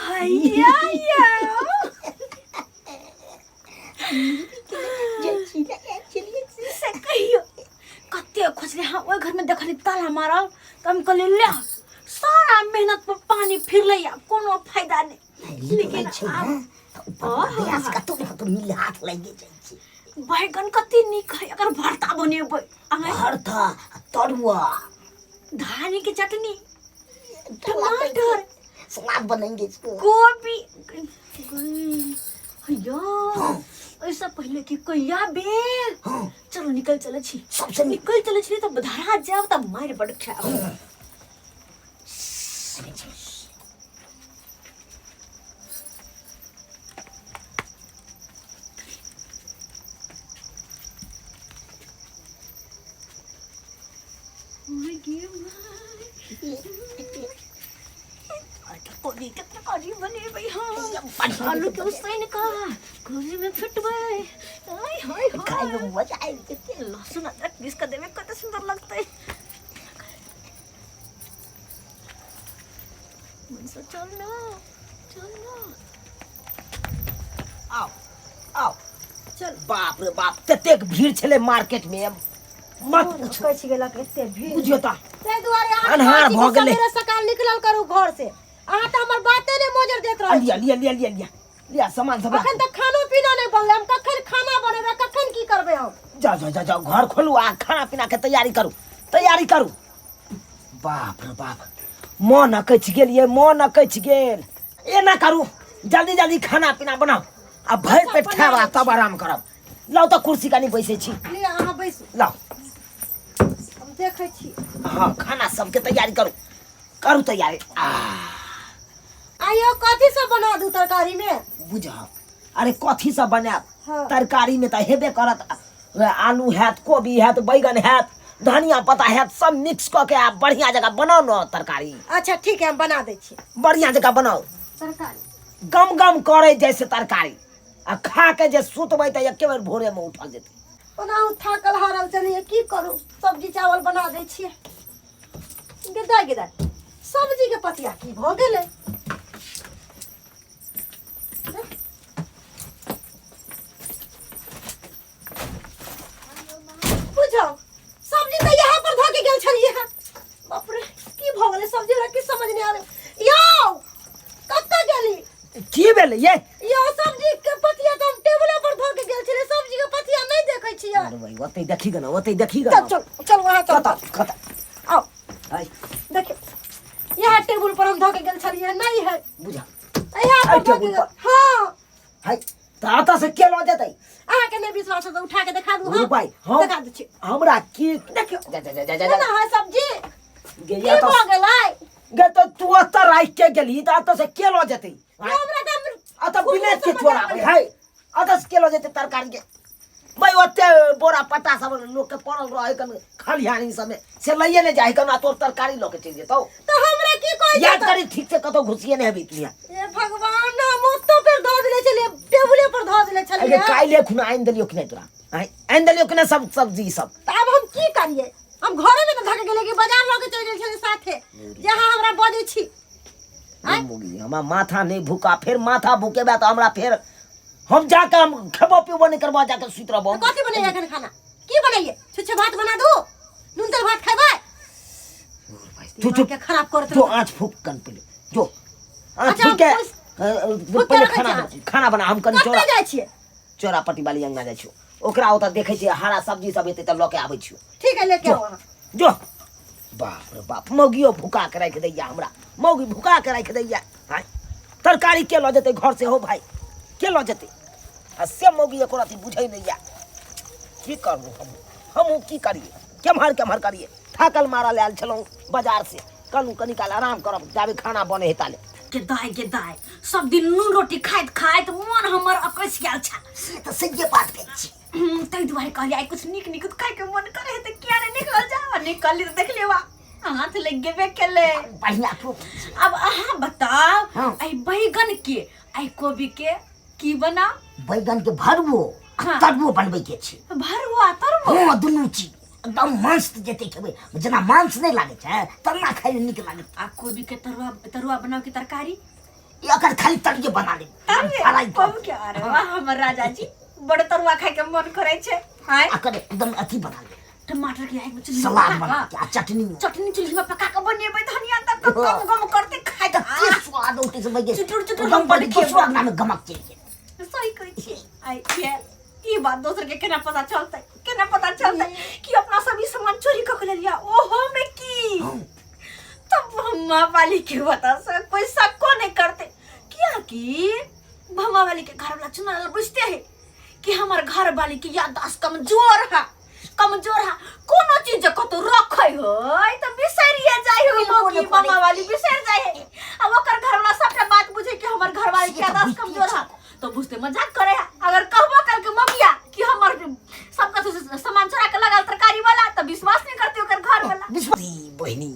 हैया या से कहियो कते खोजले हाँ ओहि घरमे देखली ताला मारल तऽ हम कहलियै ले सारा मेहनत पर पानी फिरलै आ कोनो फायदा नहि लेकिन आब ऊपर कतौ ने कतौ मिल हाथ लागि जाइ छै बैगन कते नीक है एकर भरता बनेबै आँय भरता तरुआ धानी के चटनी टमाटर सलाद बनेंगे इसको गोभी हैया ऐसा पहले कि कहिया बेर हाँ। चलो निकल चले छी सबसे नीक निकल चले छी तब धरा जाब तब मारि बड़ खायब कोबी के तरकारी बनेबै हम आलू के उसैन कऽ कोबी में फिटबै आय हाय खाय में मजा आबि जेतै लहसुन अदरक पीस कऽ देबै कते सुंदर लगतै मनसा चल ना चल ना आओ आओ चल बाप रे बाप ततेक भीड़ छलै मार्केट में मत पूछू कहै छी गेलक एते भीड़ बुझियौ तऽ ताहि दुआरे अहाँ अन्हार कहै छी भऽ कि गेलै। सबेरे सकाल निकलल करू घर से अहाँ तऽ हमर बाते नहि मोजर देत रहै लिया लिया लिया लिया लिया लिया सामान सब अखन तक खानो पीना नहि बनलै हम कखन खाना बनेबै कखन की करबै हम जाओ जाओ जाओ जाओ घर खोलू आ खाना पीना के तैयारी करू तैयारी करू बाप रे बाप मन अकछि गेल ये मन अकछि गेल एना करू जल्दी जल्दी खाना पीना बनाउ आ भरि पेट खायब आ तब आराम करब लाउ तऽ कुर्सी कनि बैसै छी लिअ अहाँ बैसू लाउ हम देखै छी हँ खाना सबके तैयारी करू करू तैयारी आ आइयो कथी सब बना दू तरकारी में बुझब अरे कथी सब बनायब हाँ। तरकारी में तऽ हेबे करत आलू हैत कोबी हैत बैगन हैत धनिया पत्ता हैत सब मिक्स कऽ के आ बढ़िया जगह बनाउ ने तरकारी अच्छा ठीक है हम बना दै छी बढ़िया जगह बनाउ तरकारी गम गम करे जैसे तरकारी आ खा के जे सुतबै तऽ एके बेर भोरे में उठल जेतै ओना थाकल हारल चलिए की करू सब्जी चावल बना दै छियै गेदा गेदा सब्जी के पतिया की भऽ गेलै बुझाओ सब्जी तऽ यहाँ पर धऽ के गेल छलियै हँ बाप रे की भऽ गेलै सब्जी हमरा की समझ नहि आबै यौ कतऽ गेली की भेलै ये यौ सब्जी के पतिया तऽ हम टेबुले पर धऽ के गेल छलियै सब्जी के पतिया नहि देखै छियै अरे भाई ओतै देखी गन ओतै देखी चल गन चल चल वहाँ चल कतऽ कतऽ आओ आइ देखियौ यहाँ टेबुल पर हम धऽ के गेल छलियै नहि है बुझा यहाँ पर एहि धऽ के टेबुल गेल पर? हाँ है तऽ एतऽ से के लऽ जेतै अहाँके नहि विश्वास है तऽ उठा के देखा दू गुरु भाई हम देखा दै छी हमरा की देखियौ जा जा जा जा जा ना है सब्जी गे की या भऽ तऽ गेलै गे तऽ तू ओतऽ राखि के गेलही तऽ एतऽ से के लऽ जेतै हमरा तऽ एतऽ बिलेट के चोराबै है एतऽ से के लऽ जेतै तरकारी के भाई ओते बोरा पट्टा सब लोक के पड़ल रहे कन खलिहानी सबमे से लइए ने जाइ कन आ तोर तरकारी लऽ के चलि जेतौ तऽ हमरा की कहै याद करी ठीक से कतौ घुसिए नहि हेबी तू यहाँ ए भगवान हम ओतऽ पर धऽ देले छलियै टेबुले पर धऽ देले अरे छलियै काल्हि खुना आनि देलियौ कि नहि तोरा आँय आनि देलियौ कि नहि सब सब्जी सब तऽ आब हम की करियै हम घरे में तऽ धऽ के गेलियै कि बाजार लऽ के चलि गेल छलियै साथे जे अहाँ हमरा बजै छी रे मुगी हमरा माथा नहि भूका फेर माथा भूकेबे तऽ हमरा फेर हम जाके हम खेबो पीबो नहि करबो जाके सुति रहबो तऽ कथी बनैयै एखन खाना की बनैयै छुच्छे भात बना दू नून तेल भात खेबै तू चुप के खराब करत जो आँच फूक कन पहिले जो आँच अच्छा, फूक के फूक के पहिले रखै खाना छी बना खाना बना हम कनि कतऽ चोरा जाइ छियै चोरा पट्टी वाली अंगना जाइ छियौ ओकरा ओतऽ देखै छियै हरा सब्जी सब हेतै तऽ लऽ के आबै छियौ ठीक है लेके जो आउ अहाँ जो बाप रे बाप मौगियो भुका के राखि दैया हमरा मौगी भुका के राखि दैया आँय तरकारी के लऽ जेतै घर से हो भाई के लऽ जेतै आ से मौगी एको रति बुझै नहि या की करू हम हमहूँ की करियै केम्हर केम्हर करियै थाकल मारल आयल छलहुँ बाजार से कहलहुँ कनी काल आराम करब जाबे खाना बने हे ताले के दाय के दाय सब दिन नून रोटी खाइत खाइत मन हमर अकछि गेल छल से तऽ सहिए बात कहै छी ताहि दुआरे कहलियै आइ कुछ नीक नीक खाइके मन करे है तऽ किया नहि निकलल जाओ आ निकलली तऽ देखलियै वा हाथ लागि गेबे केलै बढ़िया खूब अब अहाँ बताउ हाँ। एहि बैगन के एहि कोबी के की बनाउ बैगन के भरबो आ हाँ। तरुओ बनबै के छै भरुआ तरुआ हँ दुनू चीज एकदम मांस जते खेबै जेना मांस नहि लागै छै तेना खाइमे नीक लागत। आ कोबी के तरुआ, तरुआ बनाओ की तरकारी? ई एकर खाली तरुए बना लेब। तरुए? फ्राई कऽ। कोबी के? अरे वाह, हमर राजा जी, बड़ तरुआ खाय के मन करै छै। हाय। एकर एकदम अथी बना लेब। टमाटर के आगि में चूल्ही में सलाद पका बना कऽ, के आ चटनी। चटनी चूल्ही में पका के बनेबै, धनिया दऽ कऽ गम गम करते खाय। तऽ के स्वाद औतै से भैया। चुटुर चुटुर एकदम हम बड़ बड़ी खेबै। दोसरो अंगना में गमक चलि गेल। सही कहै छियै। आइ ये ई बात दोसर के केना पता चलतै? केना पता चलतै कि अपना सब ई सामान चोरी कऽ के लेलियै? ओहो में की तब भम्मा वाली के बता से कोई शक्को नहीं करते, कियाकि भम्मा वाली के घर वाला चुनाव बुझते है कि हमर घर वाली के याददाश्त कमजोर है, कमजोर है। कोनो चीज जे कतौ रखै होय तऽ बिसरिए जाइ हो। बिल्कुल मौगी नहि करै। मामा वाली बिसरि जाइ है। आ ओकर घर वाला सबटा बात बुझे कि हमर घर वाली के से तऽ याददाश्त बुझिते कमजोर है, तो बुझते मजाक करे है। अगर कहबो कल के ममिया कि हमर सबका तो सामान चोरा के लगल तरकारी वाला, तो विश्वास नहीं करते ओकर घर वाला। विश्वास ई बहिनी,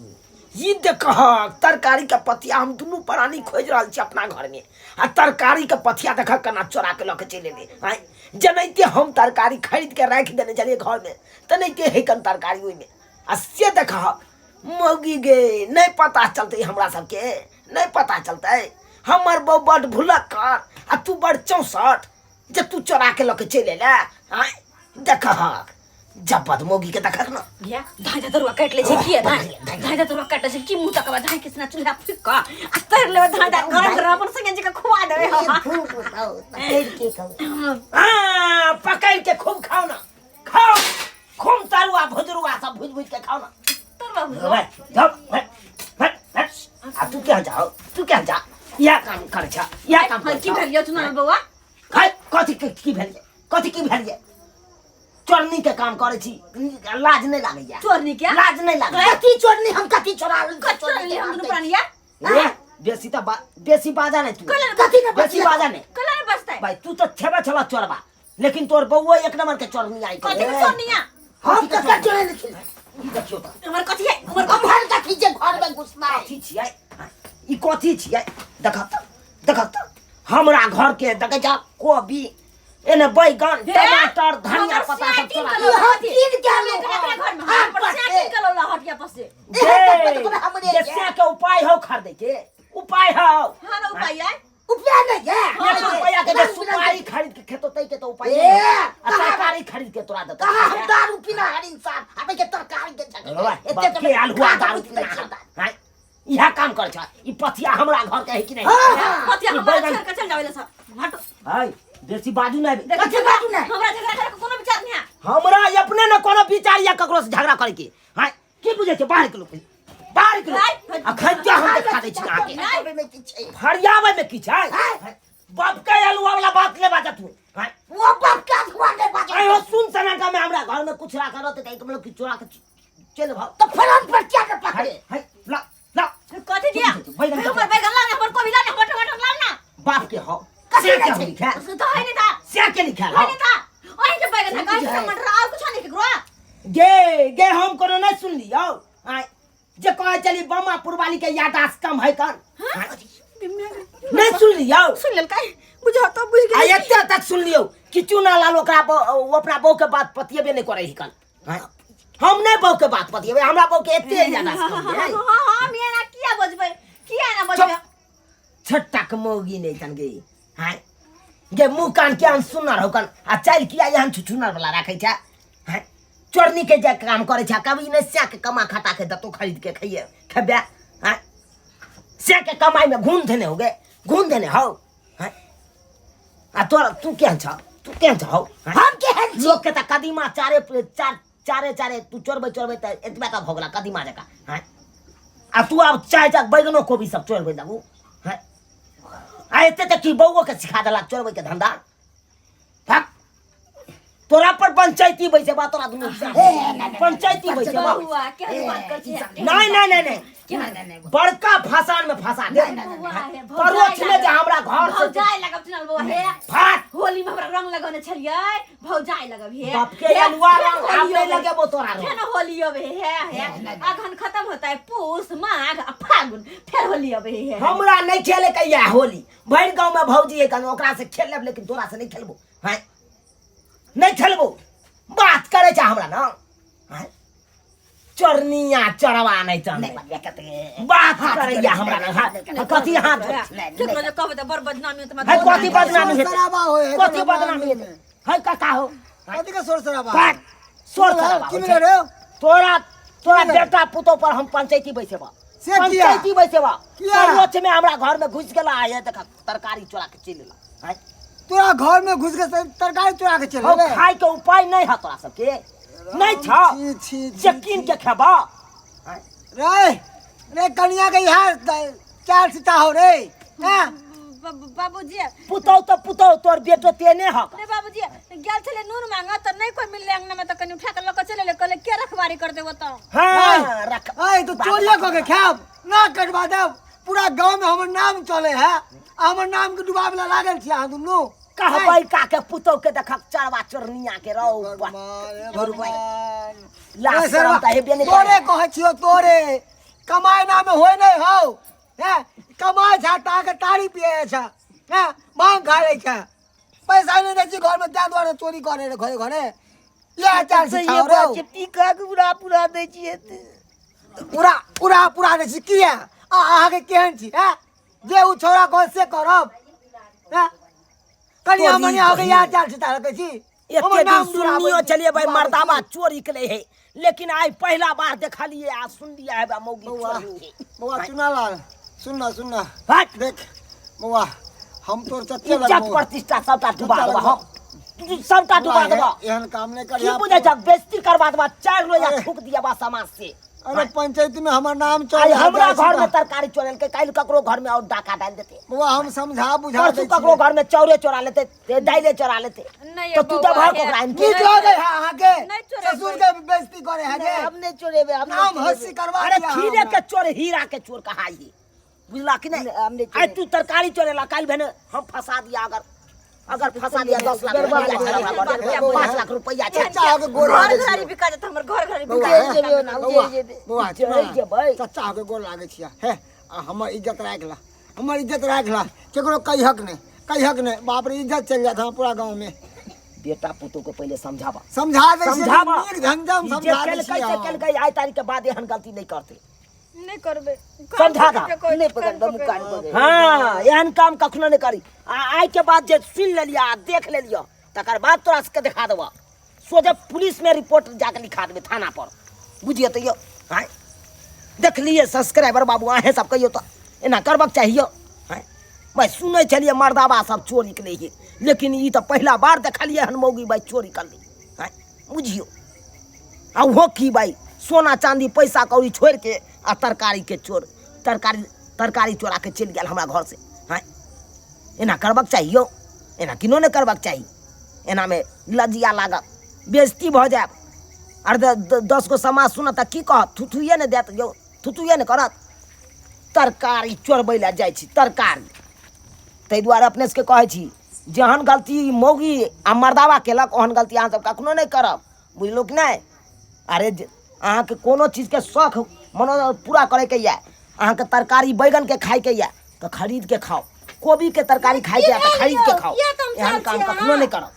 ई देखहक तरकारी के पथिया। हम दुनू प्राणी खोजि रहल छी अपना घर में आ तरकारी के पथिया देखक केना चोरा के लऽ के चलि एलै। आँय, जेनाहिते हम तरकारी खरीद के राखि देने छलियै घर में तेनाहिते हेकन तरकारी ओहिमे। आ से देखहक मौगी गे, नहि पता चलतै हमरा सबके, नहि पता चलतै। हमर बहू बड भुलक्कर आ तू बड़ चौंसठ जे तू चोरा के लऽ के चलि एले। आँय, देखहक जब बदमौगी के देखक ना। भैया, धाय धाय तरुआ काटि लै छै की? धाय धाय। धाय तरुआ काटि लै छै की? मुँह तकबै धाय किसना चूल्हा फूकि कऽ आ तरि लेबै धाय धाय गरम गरम, अपन संगे जी के खुआ देबै हम। खूब खाउ, पकड़ि के खाउ। हाँ, पकड़ के खूब खाओ ना, खाओ खूब तरुआ भुजरुआ सब भुज भुज के खाओ ना। तरुआ भुजरुआ। भाई, जाओ, भाई, भाई, भाई। आ तू क्या जाओ, तू क्या जा, यह काम कर छा, यह काम कर। की भेल यौ चुनाव बौआ? खाय कथी की भेल? कथी की भेल? चोरनी के काम करे छी, लाज नहीं लागैया? चोरनी के लाज नहीं लागैया? कथी चोरनी? हम कथी चोरा? चोरनी हम दुनू प्राणी यार। ए, बेसी त बेसी बाजा नहीं तू। कथी ने? बेसी बाजा नहीं। कला ने बचतै। भाई, तू तो छेबा छला चोरबा, लेकिन तोर बउआ एक नंबर के चोरनी आई। कथी के चोरनिया? हम ककर चोरे नहि छी? ई देखियो त। हमर कथी है? हमर हम हर कथी जे घर में घुसना है? कथी छियै ई? कथी छियै? देख त, देख त, हमरा घर के देखै छ कोबी, एने बैगन, टमाटर, धनिया पत्ता सब चोरा के ई हम कीन के आनलहुँ अपना घर में हँ, हम पर पर से के लौला हटिया पर से। एहन तऽ हमरे जे से के उपाय हो, खरीदे के उपाय हो? हाँ ना, उपाय है। उपाय नहीं है। एक रुपया के जे सुपारी खरीद के खेतो तै के तो उपाय ए, नहीं है। आ कहाँ? तरकारी खरीद के तोरा देतो। कहाँ हम दारू पीना हर इंसान आबे के तरकारी के झगड़ा। बाप के आलू दारू पीना हैं, इहा काम कर छ। ई पथिया हमरा घर के है कि नहीं? हाँ, हाँ। पतिया ई हमरा बैगन- छोड़ के चल जावे सब, हटो। है बेसी बाजू नहीं। देखो, कथी बाजू नहि? हमरा झगड़ा करे के कोनो विचार नहीं है। हमरा अपने ने कोनो विचार या ककरो से झगड़ा करे के हैं। की बुझे छै बाहर के लोग, बाहर के लोग? आ खैजा हम देखा दै छी अहाँके। आबे में की छै? फरियाबै में की छै? बाप के अलुआ वाला बात ले बाजा तू हैं? वो बाप के अथवा नहीं बाजू। आयो सुन सनाटा में हमरा घर में कुछ राखल रहते त एक मतलब कि चोरा के चल भाव। तो फलान पर क्या के पकड़े? है ला ला। कथी दिया? बैगन। हमर बैगन ला ना, हमर कोबी ला ना, हमर टमाटर ला ना। बाप के हो कथी से के रहै छै? लिखा उसको तो है नहीं था। से के लिखा है नहीं था। ओही के बैगन है, कहीं टमाटर और कुछ नहीं केकरो। गे गे, हम कोनो नहीं सुन लियो। आय जे कहे चली बमा पुरवाली के याददाश्त कम है कन नहीं सुन लियो। सुन लेलकै, बुझा तो बुझ आ गेल। एते तक सुन लियो कि चूना लाल ओकरा ओ अपना बहू के बात पतियेबे नहीं करे ही कन। आय, हम नहीं बहू के बात पतियेबे, हमरा बहू के एते याददाश्त कम है। हां हां, हम एना किया बजबै? किया एना बजबै? छट्टा के मौगी नहीं तन गे। हाय गे, मुँह कान के अन सुनर हो कन आ चालि किया एहन छुछुनर वाला राखै छै? हाय, चोरनी के जे काम करै छै, कभी नहि सै के कमा खटा के दतो खरीद के खइए खेबे। हाय, सै के कमाई में घून देने हो गे, घून देने हो। हाय, आ तोरा तू केहन छ? तू केहन छ हौ? हाय? हम केहन छी? लोक के तऽ कदीमा चारे चार चारे चारे तू चोरबै चोरबै तऽ एतबे का भऽ गेला कदीमा जकाँ। हाय, आ तू आब चाहे चाहे बैगनो कोबी सब चोरबै लगू। हाय, आ एते तऽ की बौओ के सिखा देलक चोरबै के धंधा। भाग, तोरा पर पंचायती बैसेबा, तोरा दुनू पंचायती बैसेबा। बउआ केहन बात कर छै? नहीं नहीं नहीं नहीं, बड़का फसान में फंसा दे। बउआ हे, परोक्ष में जे हमरा घर से भौजाई लगब चुनल बउआ हे। फाट। होली में हमरा रंग लगौने छलियै, भौजाई लगब हे। बाप के अलुआ रंग आब नहीं लगेबो तोरा रंग। फेर होली अबे हे हे, अगहन खत्म होता है, पूस माघ आ फागुन, फेर होली अबे हे। हमरा नहीं खेले के या होली। भरि गांव में भौजी है कन, ओकरा से खेल लेब लेकिन तोरा से नहीं खेलबो। हैं, नहीं खेलबो। बात करे छै हमरा ना। हैं, चरनिया चरवा नहीं नहीं चल बात कते बात करैया हमरा लग हाथ कथी हाथ जोड़ै छी? केकरो जे कहबै तऽ बड़ बदनामी होतै है कथी बदनामी हेतै शराबा होय है कथी बदनामी हेतै है कका हो कथी के शोर शराबा काट शोर शराबा की होइ मिले छै। रे तोरा तोरा बेटा पुतोह पर हम पंचायती बैसेबा से किया? पंचायती बैसेबा किया? परोछ में हमरा घर में घुस गेला आये देख तरकारी चोरा के चलि गेला आँय? तोरा घर में घुस के तरकारी चोरा के चल हौ गेलै खाय के उपाय नहीं है तोरा सबके नहीं छ छी छी जे कीन के खेबा रे रे कनिया के यहाँ चार सीता हो रे हैं बाबूजी पुतोह तो पुतोह तोर बेटो तेने हक रे बाबूजी गेल छलै नून मांगा तऽ नहि कोइ मिललै अंगना में तऽ कनि उठा के लऽ कऽ चलि एलै कहलै के रखवारी कर देबो तऽ हाँ रख ऐ तो चोरिया कऽ के खायब ना कटवा देब पूरा गांव में हमर नाम चले है आ हमर नाम के डुबावे ला लागल छी अहाँ दुनू कहबै का के पुतोह के देखक चरवा चोरनिया के रौ भगवान, हे भगवान। लाज ए शरम सरवा, तऽ हेबे नहि तोरे करे। कहै छियौ तोरे कमाइ नामे होइ नहि हौ हैं कमाइ छा ताके तारी पिए छा हैं भांग खा लै छा पैसा नहि दै छी घरमे ताहि दुआरे चोरी करे रे घरे घरे इएह चाल से छौ रे टीका के उड़ा पुरा दै छियै पूरा पूरा पूरा दै छी किया आ अहाँके केहन छी हैं जे ओ छौड़ा कहत से करब हैं कनिया तोरी मनिया होके बहिन। इएह चाल छै तारा कहै छी एते हमर दिन नाम डुबाबै सुनलियो छी, चलिए भाई डुबाबै मर्दाबा छी। चोरी के है लेकिन आइ पहला बार देखलिए आ सुनलिए है बा मौगी बौआ चोरी के। बौआ चुनालाल सुन ना सुन ना हट देख बौआ हम तोर चच्चे इज्जत लगबो प्रतिष्ठा सबटा डुबा चच्चा देबा लगबो। हम तू सबटा डुबा देबा एहन काम नहि की करिहा बुझै छ बेइज्जती करवा देबा चारि लोया अरे। थूक दिया बा समाज से अरे पंचायत में हमर नाम चल आइ हमरा घर में तरकारी चोरेलकै काल्हि ककरो घर में और डाका डालि देतै बौआ हम समझा बुझा परसू दै ककरो छियै घर में चाउरे चोरा लेतै ते दाइले चोरा लेतै नहि तऽ तू बौआ, देबहक हे। ओकरा आनि के? नीक लगे है अहाँके नहि चोरेबै। ससुर के बेइज्जती करे है नहि, के हम नहि चोरेबै हम नहि नाम चोरेबै। हँसी करवा अरे दिया खीरे हमरा। के चोर हीरा के चोर कहाई है बुझला कि नहीं हम नहीं आइ तू तरकारी चोरेला काल्हि भेने हम फंसा दिया अगर अगर फंसा दिया 10 लाख रुपया छै हमरा घर में, 5 लाख रुपया छै चचा के गोर घर लागै घरारी छियौ। बिका जेतै हमर घर घरारी बौआ, बिका हे, जेतै ना, बौआ, उजैर जेबै। बौआ, उजैर जेबै। चचा के गोर लागै छियै हे आ हमर इज्जत राखि ला हमर इज्जत राखि ला केकरो कहिहक नहि कहिहक नहि बाप रे इज्जत चलि जायत हमरा पूरा गाँव में बेटा पुतोह के पहिले समझाबा समझा दै छियै समझाबा नीक ढंग से हम ई जे समझा दै केलकै छियै से हम। केलकै आइ तारीख के बाद एहन गलती नहि करतै नहि करबै समझा दा। नहि पकड़बै हम कान पकड़ हाँ एहन काम कखनो नहि करी आ आइ के बाद जे सुनि लेलियै आ देख लेलियै तकर बाद तोरा सबके देखा देबऽ सोझे पुलिस में रिपोर्ट जाके लिखा देबै थाना पर बुझिए तऽ यौ आँय देखलियै सब्सक्राइबर बाबू अहेँ सब कहियौ तऽ एना करबाक चाही यौ आँय भाइ सुनै छलियै मर्दाबा सब चोरी के लै लेकिन ई तऽ पहिला बार देखलियै हन मौगी भाइ चोरी करली आँय बुझियौ आ ओहो की भाइ सोना चाँदी पैसा कौड़ी छोड़ि के आ तरकारी के चोर तरकारी तरकारी चोरा के चलि गेल हमरा घर से आँय एना करबाक चाही यौ एना किनो नहि करबाक चाही एनामे लज्जिया लागत बेइज्जती भऽ जायब आर 10 गो समाज सुनत तऽ की कहत थुथुए नहि देत यौ थुथुए नहि करत तरकारी चोरबै लए जाइ छी तरकारी ताहि दुआरे अपने सबके कहै छी जेहन गलती मौगी आ मर्दावा केलक ओहन गलती अहाँ सब कखनो नहि करब बुझलहुँ कि नहि अरे अहाँके कोनो चीजके शौख मनो पूरा करैके यऽ अहाँके तरकारी बैगनके खाइके यऽ तऽ खरीदके खाउ कोबीके तरकारी खाइके यऽ तऽ खरीदके खाउ किया तमसाल एहन काम छियै कखनो अहाँ? नहि करब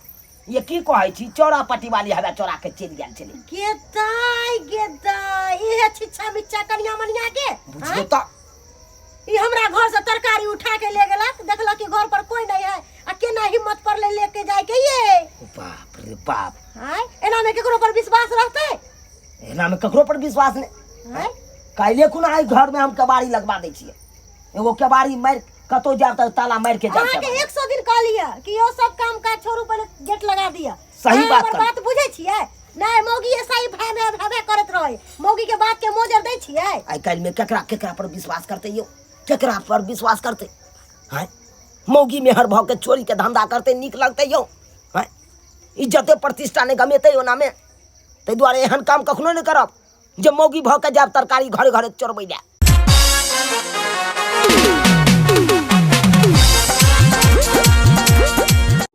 ये की कहै छी चौरा पट्टी वाली हवा चोरा के चलि गेल छलै गेदाइ गेदाइ इहे छिच्छा मिच्छा कनिया मनिया के बुझियौ तऽ ई हमरा घर से तरकारी उठा के ले गेलक देखलक कि घर पर कोई नहीं है आ केना हिम्मत पर ले लेके जाय के ये बाप रे बाप आय एना में केकरो पर विश्वास रहते एना में ककरो पर विश्वास नहीं आय काल्हि खुना आई घर में हम केबाड़ी लगवा दै छियै एगो केबाड़ी मारि कतौ जायब तऽ ताला मारि के जायब अहाँ के केबाड़ी। 100 दिन कहलिए कि यो सब काम काज छोड़ू पहिले गेट लगा दिया सही अहाँ बात हमर कहलियै। बात बुझै छियै नहीं मौगी ऐसा ही भै भै भै भै करैत रहे मौगी के बात के मोजर दै छियै आइ काल्हि में केकरा केकरा पर विश्वास करतै यौ केकरा पर विश्वास करतै आँय मौगी मेहर भऽ के चोरी के धंधा करतै नीक लगतै यौ आँय इज्जते प्रतिष्ठा नहि गमेतै ओनामे ताहि दुआरे एहन काम कखनो नहि करब जे मौगी भऽ के जायब तरकारी घरे घरे चोरबै लए।